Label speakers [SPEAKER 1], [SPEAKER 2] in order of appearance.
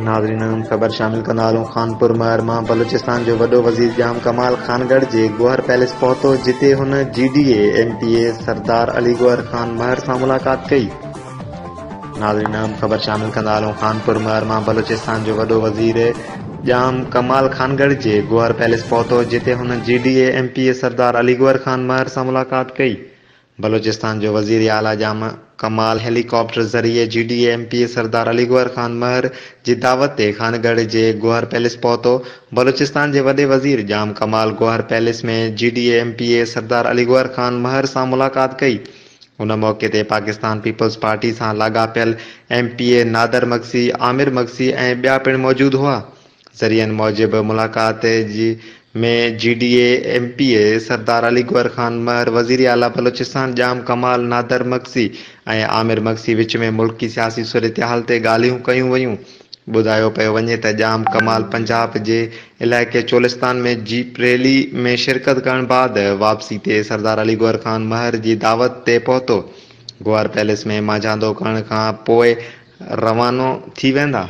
[SPEAKER 1] ناظرين اهم خبر شامل ڪندا هلون خانپور مهر مان بلوچستان جو وڏو وزير ڄام ڪمال خانڳڙهه جي گوهر پيلس پهتو جتي هن G D A M P A Sardar Ali Gohar Khan Mahar سان ملاقات ڪئي. ناظرين اهم خبر شامل ڪندا هلون خانپور مهر مان بلوچستان جو وڏو وزير ڄام ڪمال خانڳڙهه جي گوهر پيلس پهتو جتي هن G D A M P A Sardar Ali Gohar Khan Mahar سان ملاقات ڪئي. بلوچستان جو وزير اعليٰ ڄام ڪمال هيلي ڪاپٽر ذريعي G D A M P A Sardar Ali Gohar Khan Mahar جي دعوت تي خانڳڙهه جي گوهر پيلس پهتو. بلوچستان جي وڏي وزير Jam Kamal Gohar palace ۾ G D A M P A Sardar Ali Gohar Khan Mahar سان ملاقات ڪئي. ان موقعي تي پاڪستان پيپلز پارٽي سان لاڳاپيل M P A Nadir Magsi, Amir Magsi ۽ ٻيا پڻ موجود هئا. ذريعن موجب ملاقات ۾ G D A M P A Sardar Ali Gohar Khan Mahar, وزيراعليٰ بلوچستان ڄام ڪمال نادر مگسي ۽ عامر مگسي وچ ۾ ملڪي سياسي صورتحال تي ڳالهيون ڪيون ويون. ٻڌايو پيو وڃي ته ڄام ڪمال پنجاب جي علائقي چولستان ۾ جيپ ريلي ۾ شرڪت ڪرڻ بعد واپسي تي سردار علي گوهر خان مهر جي دعوت تي پهتو. گوهر پيلس ۾ مانجهاندو ڪرڻ کان پوء روانو ٿي ويندا.